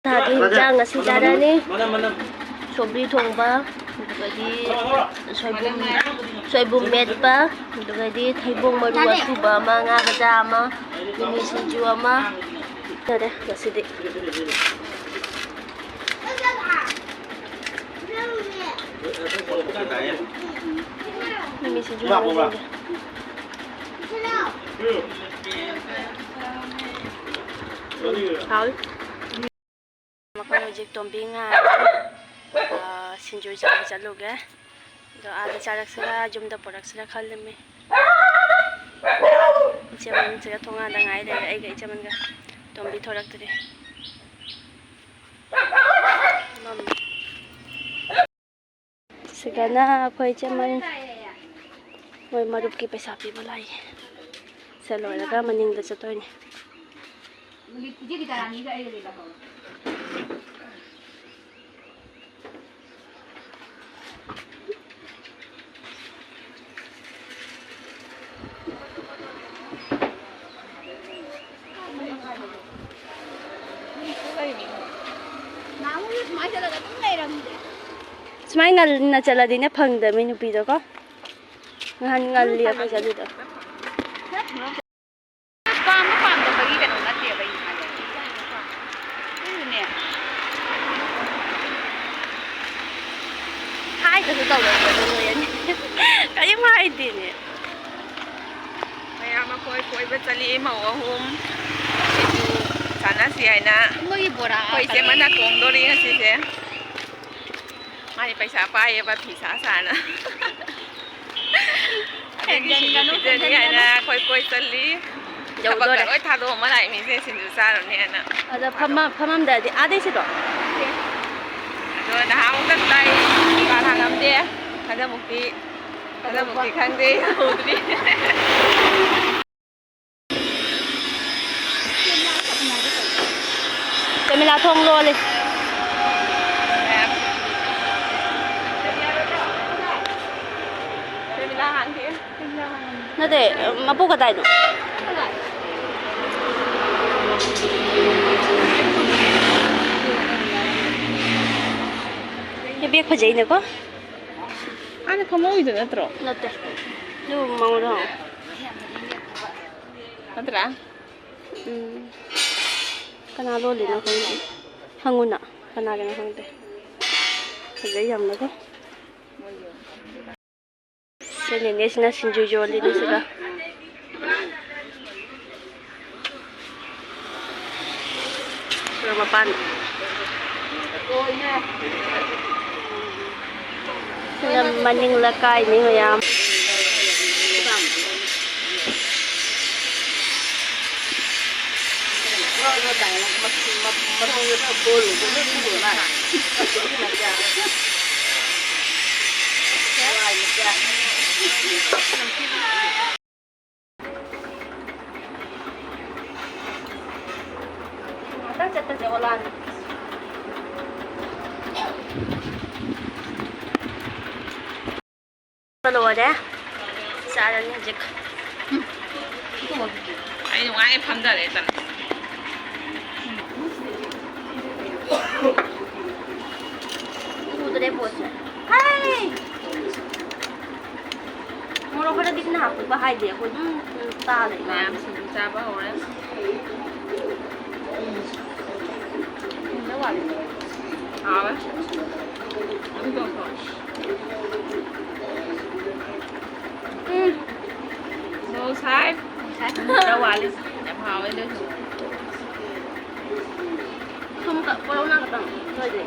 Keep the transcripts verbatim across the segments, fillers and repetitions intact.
ꯊꯥꯒꯤ ꯍꯤꯟꯖꯥꯡ ꯉꯁꯤ ꯆꯥꯔꯅꯤ꯫ ꯁꯧꯒ꯭ꯔꯤ ꯊꯣꯡꯕ, ꯑꯗꯨꯒꯗꯤ ꯁꯣꯏꯕꯨꯝ, ꯁꯣꯏꯕꯨꯝ ꯃꯦꯠꯄ, ꯑꯗꯨꯒꯗꯤ ꯊꯩꯕꯣꯡ ꯃꯔꯨ ꯑꯁꯨꯕ ꯑꯃ, ꯉꯥ ꯃꯆꯥ ꯑꯃ, ꯃꯤꯃꯤ ꯁꯤꯡꯖꯨ ꯑꯃ꯫ ꯂꯣꯏꯔꯦ ꯉꯁꯤꯗꯤ꯫ ꯃꯤꯃꯤ ꯁꯤꯡꯖꯨ ꯍꯥꯎꯕ꯭ꯔꯥ? ꯍꯥꯎꯋꯦ꯫ ꯃꯈꯣꯏ ꯍꯧꯖꯤꯛ ꯇꯣꯝꯕꯤ ꯉꯥꯏꯔꯤ꯫ ꯑꯥ, ꯁꯤꯡꯖꯨ ꯆꯥꯕ ꯆꯠꯂꯨꯒꯦ꯫ ꯑꯗꯣ ꯑꯥꯗ ꯆꯥꯔꯛꯁꯤꯔꯥ, ꯌꯨꯝꯗ ꯄꯨꯔꯛꯁꯤꯔꯥ ꯈꯜꯂꯤꯃꯤ꯫ ꯏꯆꯦꯃꯟꯁꯤꯒ ꯊꯣꯡꯒꯥꯟꯗ ꯉꯥꯏ ꯂꯩꯔꯦ, ꯑꯩꯒ ꯏꯆꯦꯃꯟꯒ꯫ ꯇꯣꯝꯕꯤ ꯊꯣꯔꯛꯇ꯭ꯔꯤ꯫ ꯃꯝꯃꯤ꯫ ꯁꯤꯗꯅ ꯑꯩꯈꯣꯏ ꯏꯆꯦꯃꯟ ꯃꯣꯏ ꯃꯔꯨꯞꯀꯤ ꯄꯩꯁꯥ ꯄꯤꯕ ꯂꯥꯛꯏ꯫ ꯁꯤ ꯂꯣꯏꯔꯒ ꯃꯅꯤꯡꯗ ꯆꯠꯇꯣꯏꯅꯦ꯫ ꯁꯨꯃꯥꯏ ꯉꯟꯅ ꯆꯠꯂꯗꯤꯅꯦ ꯐꯪꯗꯕꯅꯤ ꯅꯨꯄꯤꯗꯣ ꯀꯣ꯫ ꯅꯍꯥꯟ ꯉꯜꯂꯤ ꯑꯩꯈꯣꯏ ꯆꯠꯂꯤꯗꯣ꯫ ꯄꯥꯝꯕ ꯄꯥꯝꯗꯕꯒꯤ ꯀꯩꯅꯣ ꯅꯠꯇꯦꯕ ꯑꯩꯅ ꯍꯥꯏꯕꯗꯤ꯫ ꯑꯗꯨꯅꯦ꯫ ꯍꯥꯏꯗꯁꯨ ꯇꯧꯔꯣꯏꯕ ꯑꯗꯨ ꯂꯣꯏꯔꯅꯤ꯫ ꯀꯔꯤꯝ ꯍꯥꯏꯗꯦꯅꯦ꯫ ꯃꯌꯥꯝ ꯑꯩꯈꯣꯏ ꯀꯣꯏꯕ ꯆꯠꯂꯤ ꯃꯧ ꯑꯍꯨꯝ꯫ ꯁꯤꯡꯖꯨ ꯆꯥꯅꯁꯤ ꯍꯥꯏꯅ꯫ ꯃꯣꯏꯒꯤ ꯕꯣꯔꯥ ꯑꯩꯈꯣꯏ ꯏꯆꯦ ꯀꯩꯅꯣ꯫ ꯃꯅꯥ ꯊꯣꯡꯗꯣꯔꯤ ꯉꯁꯤꯁꯦ꯫ ꯃꯥꯗꯤ ꯄꯩꯁꯥ ꯄꯥꯏꯌꯦꯕ ꯐꯤ ꯁꯥ ꯁꯥꯅ꯫ ꯑꯗꯒꯤ ꯁꯤꯡꯖꯨ ꯍꯦꯟꯖꯟꯒꯅꯨ, ꯄꯤꯖꯅꯤ ꯍꯥꯏꯅ ꯍꯦꯟꯖꯟꯒꯅꯨ꯫ ꯑꯩꯈꯣꯏ ꯀꯣꯏ ꯆꯠꯂꯤ꯫ ꯌꯧꯗꯣꯔꯦ꯫ ꯊꯕꯛꯀ ꯂꯣꯏ ꯊꯥꯗꯣꯛꯑꯝꯃ ꯂꯥꯛꯏ ꯃꯤꯁꯦ ꯁꯤꯡꯖꯨ ꯆꯥꯔꯨꯅꯤ ꯍꯥꯏꯅ꯫ ꯑꯗ ꯐꯝꯃ-, ꯐꯝꯃꯝꯗ꯭ꯔꯗꯤ ꯑꯥꯗꯩ ꯆꯠꯂꯣ꯫ ꯑꯗꯣ ꯅꯍꯥꯟꯃꯨꯛꯇ ꯇꯥꯏ ꯗꯨꯀꯥꯟ ꯍꯥꯡꯉꯝꯗꯦ꯫ ꯍꯟꯗꯛꯃꯨꯛꯇꯤ, ꯍꯟꯗꯛꯃꯨꯛꯇꯤ ꯈꯪꯗꯦ ꯎꯗ꯭ꯔꯤ꯫ ꯀꯦꯃꯦꯂꯥ ꯊꯣꯡ ꯂꯣꯜꯂꯤ꯫ ꯅꯠꯇꯦ, ꯃꯄꯨ ꯀꯗꯥꯏꯅꯣ? ꯐꯖꯩꯅꯦꯀꯣ? ꯑꯥꯗ ꯐꯝꯍꯧꯔꯤꯗꯣ ꯅꯠꯇ꯭ꯔꯣ? ꯅꯠꯇꯦ꯫ ꯑꯗꯨ ꯃꯉꯣꯟꯗ ꯍꯪꯉꯣ꯫ ꯅꯠꯇ꯭ꯔꯥ? ꯎꯝ꯫ ꯀꯅꯥ ꯂꯣꯜꯂꯤꯅꯣ ꯈꯪꯗꯦ꯫ ꯍꯪꯉꯨꯅ꯫ ꯀꯅꯥꯒꯤꯅꯣ ꯈꯪꯗꯦ꯫ ꯐꯖꯩ ꯌꯥꯝꯅꯀꯣ꯫ ꯁꯤ ꯅꯦꯅꯦꯁꯤꯅ ꯁꯤꯡꯖꯨ ꯌꯣꯜꯂꯤꯅꯤ ꯁꯤꯗ꯫ ꯁꯣꯔꯣꯛ ꯃꯄꯥꯟ꯫ ꯁꯤꯅ ꯃꯅꯤꯡ ꯂꯩꯀꯥꯏꯅꯤ ꯃꯌꯥꯝ꯫ ꯉꯥꯛꯇꯪ ꯆꯠꯄꯁꯦ ꯑꯣꯂꯥꯅꯤ꯫ ꯂꯣꯏꯔꯦ꯫ ꯆꯥꯔꯅꯤ ꯍꯧꯖꯤꯛ꯫ ꯑꯩ ꯅꯨꯡꯉꯥꯏ ꯐꯝꯊꯔꯦ ꯇꯟ꯫ ꯎꯗ꯭ꯔꯦ ꯄꯣꯠꯁꯦ꯫ ꯍꯥꯏ! ꯃꯣꯔꯣꯛ ꯈꯔꯗꯤ ꯀꯟꯅ ꯍꯥꯞꯄꯨꯕ ꯍꯥꯏꯗꯤ ꯑꯩꯈꯣꯏ ꯑꯗꯨꯝ ꯆꯥ ꯂꯩ꯫ ꯃꯌꯥꯝ ꯁꯤꯡꯖꯨ ꯆꯥꯕ ꯍꯧꯔꯦ꯫ ꯎꯝ꯫ ꯎꯝ, ꯍꯥꯎꯋꯦ꯫ ꯑꯗꯨꯝ ꯇꯧꯀꯣ꯫ ꯎꯝ꯫ ꯃꯣꯔꯣꯛ ꯁꯥꯏ꯫ ꯁꯥꯏ꯫ ꯈꯔ ꯋꯥꯠꯂꯤ꯫ ꯌꯥꯝ ꯍꯥꯎꯋꯦ ꯑꯗꯨꯏꯁꯨ꯫ ꯊꯨꯝ ꯀ-, ꯀꯣꯔꯧꯅꯥ ꯈꯛꯇꯪ ꯅꯣꯏꯗꯤ꯫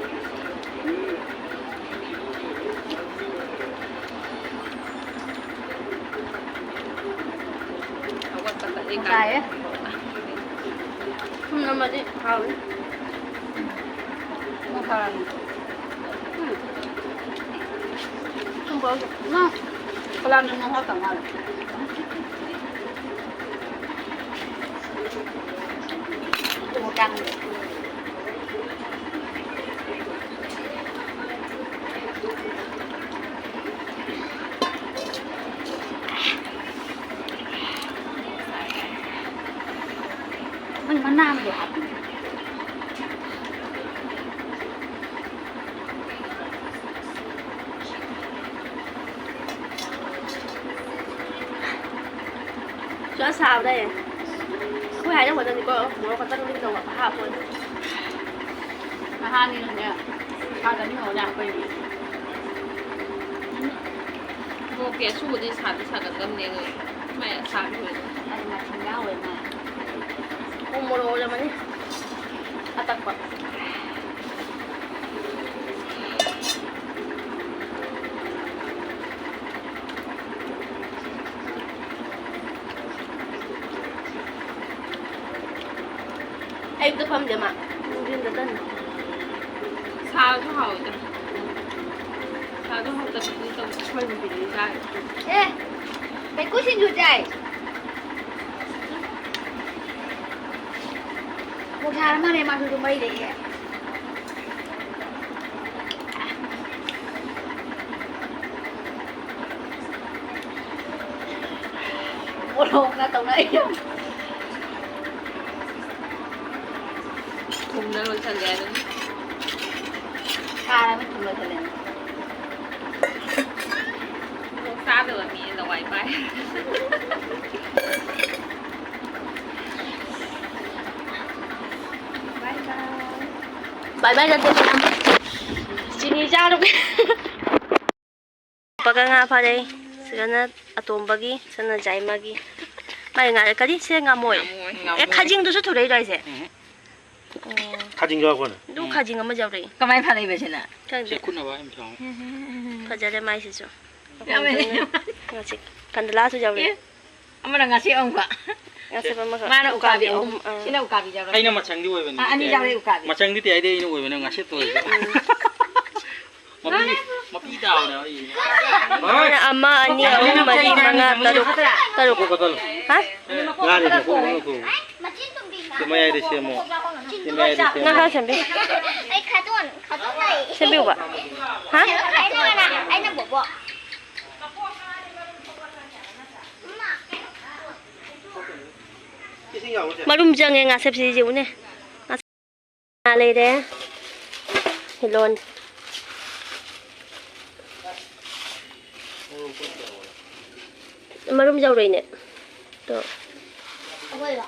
ꯍꯧꯒꯠꯄ ꯇꯜꯂꯤ ꯀꯥꯏ꯫ ꯆꯥꯏꯌꯦ꯫ ꯊꯨꯝ ꯅꯝꯃꯗꯤ ꯍꯥꯎꯅꯤ꯫ ꯅꯣꯡ ꯐꯔꯕꯅꯤ꯫ ꯎꯝ꯫ ꯊꯨꯝ ꯄꯨꯔꯛꯎꯁꯦ꯫ ꯅꯪ ꯐꯂꯥꯝꯗ ꯅꯣꯡ ꯍꯥꯞꯇ ꯃꯥꯜꯂꯦ꯫ ꯃꯣꯏ ꯃꯅꯥ ꯑꯃꯗꯤ ꯍꯥꯞꯄꯤ꯫ ꯁꯥꯕꯗ ꯑꯩꯈꯣꯏ ꯍꯥꯏꯅ ꯍꯣꯠꯅꯅꯤꯀꯣ, ꯃꯣꯔꯣꯛ ꯈꯛꯇꯪ ꯇꯧꯕ ꯍꯥꯞꯄꯣꯅꯦ꯫ ꯅꯍꯥꯟꯒꯤꯅꯅꯦ ꯁꯥꯗꯅꯤ ꯍꯧꯅꯦ ꯑꯩꯈꯣꯏꯒꯤ꯫ ꯃꯣꯔꯣꯛꯀꯤ ꯑꯁꯨꯕꯗꯤ ꯁꯥꯗꯤ ꯁꯥꯒꯟꯗꯕꯅꯦ ꯑꯗꯣ ꯃꯥꯏ ꯑꯁꯥꯕꯤ ꯑꯣꯏꯔꯦ꯫ ꯑꯗꯨ ꯃꯆꯤꯟ ꯌꯥꯎꯋꯦ ꯃꯥ꯫ ꯎ ꯃꯣꯔꯣꯛ ꯑꯣꯏꯔꯝꯃꯅꯤ꯫ ꯑꯇꯛꯄ꯫ ꯑꯌꯨꯛꯇ ꯐꯝꯗꯦ ꯃꯥ, ꯅꯨꯡꯊꯤꯟꯗ ꯇꯟ꯫ ꯁꯥꯁꯨ ꯍꯥꯎꯋꯤꯗ꯫ ꯁꯥꯁꯨ ꯍꯥꯎꯇꯕꯗꯤ ꯇꯧꯗꯦ, ꯑꯩꯈꯣꯏ ꯅꯨꯡꯊꯤꯟꯗꯤ ꯆꯥꯏ꯫ ꯑꯦ, ꯀꯩꯀꯨ ꯁꯤꯡꯖꯨ ꯆꯥꯏ꯫ ꯃꯣꯛ ꯁꯥꯔ ꯃꯥꯅꯦ, ꯃꯥꯁꯨ ꯑꯗꯨꯝ ꯃꯩ ꯂꯩꯌꯦ꯫ ꯃꯣꯔꯣꯛꯅ ꯇꯧꯅ ꯑꯩ ꯌꯥꯝ ꯊꯨꯝꯅ ꯂꯣꯏꯁꯜꯂꯦ ꯑꯗꯨꯝ꯫ ꯁꯥꯔꯕ ꯊꯨꯝ ꯂꯣꯏꯁꯜꯂꯦ꯫ ꯃꯣꯔꯣꯛ ꯆꯥꯗꯕ ꯃꯤ ꯂꯋꯥꯏ ꯄꯥꯏ꯫ ꯕꯥꯏ ꯕꯥꯏ꯫ ꯕꯥꯏ ꯕꯥꯏ ꯅꯠꯇꯦ, ꯃꯌꯥꯝ꯫ ꯆꯤꯅꯤ ꯆꯥꯔꯨꯒꯦ꯫ ꯄꯒ ꯉꯥ ꯐꯥꯔꯦ꯫ ꯁꯤꯒꯅ ꯑꯇꯣꯝꯕꯒꯤ, ꯁꯤꯅ ꯖꯥꯏꯃꯒꯤ꯫ ꯃꯥꯏ ꯉꯥ, ꯀꯔꯤ? ꯁꯤ ꯉꯥꯃꯣꯏ꯫ ꯉꯥꯃꯣꯏ, ꯑꯦ, ꯉꯥꯃꯣꯏ꯫ ꯈꯥꯖꯤꯡꯗꯨꯁꯨ ꯊꯨꯔꯛꯏꯔꯣ ꯍꯥꯏꯁꯦ? ꯎꯝ꯫ ꯑꯣ꯫ ꯈꯥꯖꯤꯡ ꯌꯥꯎꯔꯛꯄ꯭ꯔꯣꯅꯦ? ꯑꯗꯨ ꯈꯥꯖꯤꯡ ꯑꯃ ꯌꯥꯎꯔꯛꯏ꯫ ꯀꯃꯥꯏꯅ ꯐꯥꯔꯛꯏꯕ ꯁꯤꯅ? ꯈꯪꯗꯦ꯫ ꯁꯦ ꯈꯨꯠꯅꯕ ꯑꯃ ꯁꯥꯎ꯫ ꯐꯖꯔꯦ ꯃꯥꯏꯁꯤꯁꯨ꯫ ꯌꯥꯝꯃꯦ꯫ ꯉꯁꯤ ꯀꯟꯗꯂꯥꯁꯨ ꯌꯥꯎꯔꯛꯏ꯫ ꯑꯦ꯫ ꯑꯃꯅ ꯉꯥꯁꯦꯞ ꯑꯃꯒ꯫ ꯉꯥꯁꯦꯞ ꯑꯃꯒ꯫ ꯃꯥꯅ ꯎꯀꯥꯕꯤ ꯎꯀꯥꯕꯤ ꯑꯍꯨꯝ, ꯑꯍꯨꯝ, ꯑꯥ꯫ ꯁꯤꯅ ꯎꯀꯥꯕꯤ ꯌꯥꯎꯔꯛꯄ꯫ ꯑꯩꯅ ꯃꯆꯪꯗꯤ ꯑꯣꯏꯕꯅꯤ꯫ ꯑꯥ, ꯑꯅꯤ ꯌꯥꯎꯔꯛꯑꯦ, ꯎꯀꯥꯕꯤ꯫ ꯃꯆꯪꯗꯤ ꯇꯤꯌꯥꯏꯗꯤ ꯑꯩꯅ ꯑꯣꯏꯕꯅꯤ, ꯉꯥꯁꯦꯞꯇ ꯑꯣꯏꯕ꯫ ꯎꯝ꯫ ꯃꯄꯤ, ꯃꯄꯤ ꯇꯥꯕꯅꯦ ꯑꯩ꯫ ꯑꯃ, ꯑꯅꯤ, ꯑꯍꯨꯝ, ꯃꯔꯤ, ꯃꯉꯥ, ꯇꯔꯨꯛ, ꯇꯔꯨꯛ꯫ ꯀꯣꯛ ꯀꯣꯛ ꯀꯣꯛ꯫ ꯍꯥ? ꯉꯥꯅꯤ, ꯀꯣꯛ ꯀꯣꯛ ꯀꯣꯛ꯫ ꯁꯤ ꯃꯌꯥꯏꯗ ꯁꯦꯝꯃꯣ꯫ ꯁꯤ ꯃꯌꯥꯏꯗ ꯁꯦꯝꯃꯣ꯫ ꯉꯥ ꯈꯔ ꯁꯦꯝꯕꯤ-, ꯑꯩ ꯈꯥꯗꯣꯟ, ꯈꯥꯗꯣꯟ ꯂꯩ꯫ ꯁꯦꯝꯕꯤꯌꯨꯕ꯫ ꯍꯥ? ꯑꯩꯅ, ꯑꯩꯅ ꯕꯣꯕꯣꯛ꯫ ꯃꯔꯨꯝ ꯆꯪꯉꯦ ꯉꯥꯁꯦꯞꯁꯤ ꯌꯦꯡꯉꯨꯅꯦ꯫ ꯉꯥ ꯂꯩꯔꯦ꯫ ꯍꯤꯂꯣꯟ꯫ ꯃꯔꯨꯝ ꯌꯥꯎꯔꯛꯏꯅꯦ꯫ ꯇꯣ꯫ ꯑꯩꯈꯣꯏꯔꯣ?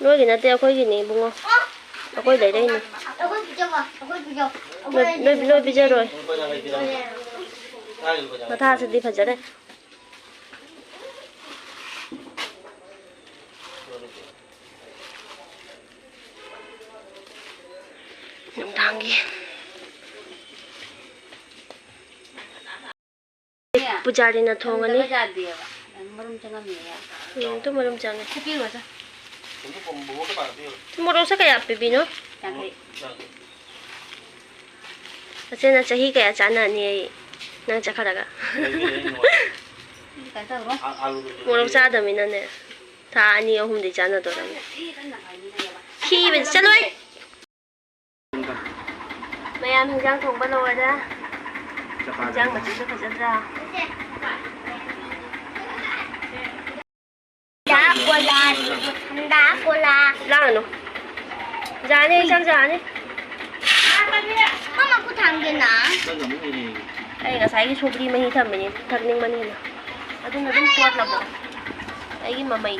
ꯅꯣꯏꯒꯤ ꯅꯠꯇꯦ, ꯑꯩꯈꯣꯏꯒꯤꯅꯦ ꯏꯕꯨꯡꯉꯣ꯫ ꯑꯩꯈꯣꯏ ꯂꯩꯔꯛꯏꯅꯦ꯫ ꯑꯩꯈꯣꯏ ꯄꯤꯖꯧꯕ, ꯑꯩꯈꯣꯏ ꯄꯤꯖꯧ꯫ ꯅꯣꯏ, ꯅꯣꯏ, ꯅꯣꯏ ꯄꯤꯖꯔꯣꯏ꯫ ꯃꯊꯥꯁꯤꯗꯤ ꯐꯖꯔꯦ꯫ ꯅꯨꯡꯗꯥꯡꯒꯤ꯫ ꯄꯨꯖꯥꯔꯤꯅ ꯊꯣꯡꯉꯅꯤ꯫ ꯆꯪꯗꯕ ꯌꯥꯗꯦꯕ꯫ ꯃꯔꯨꯝ ꯆꯪꯉꯝꯃꯦꯌꯦ꯫ ꯎꯝ, ꯑꯗꯨ ꯃꯔꯨꯝ ꯆꯪꯉꯦ꯫ ꯁꯤ ꯄꯤꯔꯨꯔꯣ, ꯁꯦ꯫ ꯃꯣꯔꯣꯛꯁꯦ ꯀꯌꯥ ꯄꯤꯕꯤꯅꯣ? ꯌꯥꯡꯈꯩ꯫ ꯅꯆꯦꯅ ꯆꯍꯤ ꯀꯌꯥ ꯆꯥꯟꯅꯅꯤ ꯑꯩ ꯅꯪ ꯆꯠꯈ꯭ꯔꯒ? ꯀꯩꯅꯣ ꯇꯧꯔꯣ꯫ ꯃꯣꯔꯣꯛ ꯆꯥꯗꯕꯅꯤꯅꯅꯦ, ꯊꯥ ꯑꯅꯤ ꯑꯍꯨꯝꯗꯤ ꯆꯥꯟꯅꯗꯣꯔꯕꯅꯤ꯫ ꯈꯤꯕꯁꯤ ꯆꯠꯂꯣꯏ꯫ ꯃꯌꯥꯝ ꯍꯤꯟꯖꯥꯡ ꯊꯣꯡꯕ ꯂꯣꯏꯔꯦ꯫ ꯍꯤꯟꯖꯥꯡ ꯃꯆꯨꯁꯦ ꯐꯖꯗ꯭ꯔꯥ? ꯗꯥ ꯀꯣꯂꯥ, ꯗꯥ ꯀꯣꯂꯥ꯫ ꯂꯥꯡꯒꯅꯨ꯫ ꯌꯥꯅꯤ, ꯏꯟꯁꯥꯡ ꯌꯥꯅꯤ꯫ ꯃꯃꯥ ꯈꯨꯠ ꯊꯥꯡꯒꯦꯅ꯫ ꯑꯩ ꯉꯁꯥꯏꯒꯤ ꯁꯧꯒ꯭ꯔꯤ ꯃꯍꯤ ꯊꯝꯃꯤꯅꯦ, ꯊꯛꯅꯤꯡꯕꯅꯤꯅ꯫ ꯑꯗꯨꯅ ꯑꯗꯨꯝ ꯇꯣꯠꯂꯕ꯫ ꯑꯩꯒꯤ ꯃꯃꯩ꯫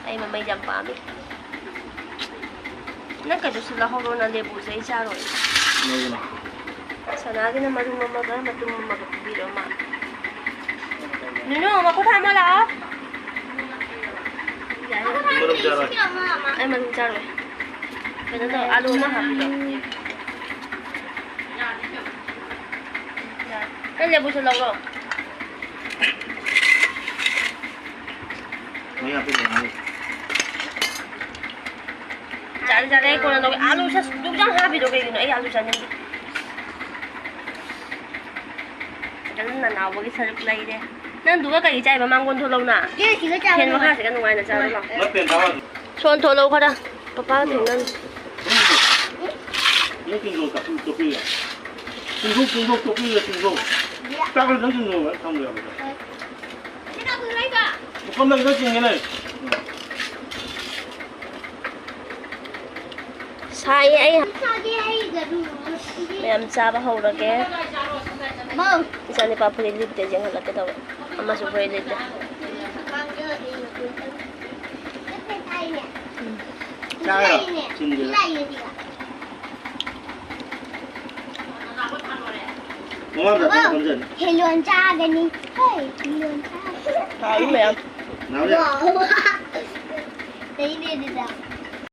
ꯑꯩ ꯃꯃꯩ ꯌꯥꯝ ꯄꯥꯝꯃꯤ꯫ ꯅꯪ ꯀꯩꯅꯣꯁꯨ ꯂꯧꯍꯧꯔꯣ, ꯅꯪ ꯂꯦꯕꯨꯁꯦ ꯑꯩ ꯆꯥꯔꯣꯏ꯫ ꯂꯧꯒꯅꯤ꯫ ꯁꯅꯥꯒꯤꯅ ꯃꯔꯨꯝ ꯑꯃꯒ ꯃꯇꯨꯝ ꯑꯃꯒ ꯄꯤꯕꯤꯔꯣ ꯃꯥ꯫ ꯅꯨꯅꯨ, ꯃꯈꯨꯠ ꯍꯥꯝꯃꯣ ꯂꯥꯛꯑꯣ꯫ ꯃꯔꯨꯝ ꯆꯥꯔꯣꯏ꯫ ꯑꯩ ꯃꯔꯨꯝ ꯆꯥꯔꯣꯏ꯫ ꯀꯩꯅꯣ ꯇꯧ, ꯑꯂꯨ ꯑꯃ ꯍꯥꯞꯄꯤꯔꯣ꯫ ꯌꯥꯔꯦ꯫ ꯅꯪ ꯂꯦꯕꯨꯁꯨ ꯂꯧꯔꯣ꯫ ꯃꯌꯥ ꯄꯤꯔꯛꯑꯣ꯫ ꯆꯥꯔꯦ, ꯆꯥꯔꯦ, ꯑꯩ ꯀꯣꯟꯅ ꯂꯧꯒꯦ꯫ ꯑꯂꯨ ꯁꯁ ꯗꯨꯛ ꯌꯥꯝ ꯍꯥꯞꯄꯤꯗꯣ ꯀꯩꯒꯤꯅꯣ? ꯑꯩ ꯑꯂꯨ ꯆꯥꯅꯤꯡꯗꯦ꯫ ꯑꯗꯨꯝ ꯅꯅꯥꯎꯕꯒꯤ ꯁꯔꯨꯛ ꯂꯩꯔꯦ꯫ ꯅꯪꯗꯨꯒ ꯀꯔꯤ ꯆꯥꯏꯕ? ꯃꯥꯡꯒꯣꯟ ꯊꯣꯛꯂꯛꯎꯅ꯫ ꯌꯦ, ꯁꯤꯒ ꯆꯥꯕ ꯐꯦꯟ ꯅꯨꯡꯉꯥꯏ꯫ ꯃꯈꯥꯁꯤꯒ ꯅꯨꯡꯉꯥꯏꯅ ꯆꯥꯔꯨ ꯂꯥꯎ꯫ ꯅꯠꯇꯦ, ꯇꯥꯃꯣ꯫ ꯁꯣꯟ ꯊꯣꯛꯂꯛꯎ ꯈꯔ꯫ ꯄꯄꯥꯒ ꯊꯦꯡꯅꯅꯤ꯫ ꯅꯪ ꯀꯤꯂꯣ ꯆꯥꯇ꯭ꯔꯨꯛ ꯆꯥꯇ꯭ꯔꯦꯠ ꯂꯣ? ꯆꯤꯡꯊꯣꯛ, ꯆꯤꯡꯊꯣꯛ, ꯆꯥꯇ꯭ꯔꯦꯠ ꯂꯣ, ꯆꯤꯡꯊꯣꯛ꯫ ꯆꯥꯛ ꯈꯔ ꯆꯪꯁꯤꯟꯈꯣ, ꯊꯝꯒꯦ ꯍꯥꯏꯕꯗ꯫ ꯄꯨꯈꯝꯗ ꯈꯤꯇꯪ ꯆꯤꯡꯒꯦꯅꯦ꯫ ꯁꯥꯏꯌꯦ ꯑꯩ꯫ ꯃꯌꯥꯝ ꯆꯥꯕ ꯍꯧꯔꯒꯦ꯫ ꯃꯧ꯫ ꯏꯆꯥꯅꯤꯄꯥ ꯐꯨꯔꯤꯠ ꯂꯤꯠꯇꯦ, ꯌꯦꯡꯍꯜꯂꯛꯀꯦ ꯇꯧꯋꯦ꯫ ꯑꯃꯁꯨ ꯐꯨꯔꯤꯠ ꯂꯤꯠꯇꯦ꯫ ꯆꯥꯔꯣ? ꯆꯤꯟꯒꯤꯔꯣ? ꯃꯃꯥ ꯃꯆꯥ ꯊꯣꯡ ꯐꯝꯖꯅꯤ꯫ ꯍꯦꯂꯣꯟ ꯆꯥꯒꯅꯤ꯫ ꯍꯣꯏ, ꯍꯦꯂꯣꯟ ꯆꯥꯒꯅꯤ꯫ ꯍꯥꯎꯏ ꯃꯌꯥꯝ꯫ ꯅꯥꯎꯔꯦ꯫ ꯋꯥꯎ꯫ ꯂꯩꯅꯦ ꯑꯗꯨꯗ꯫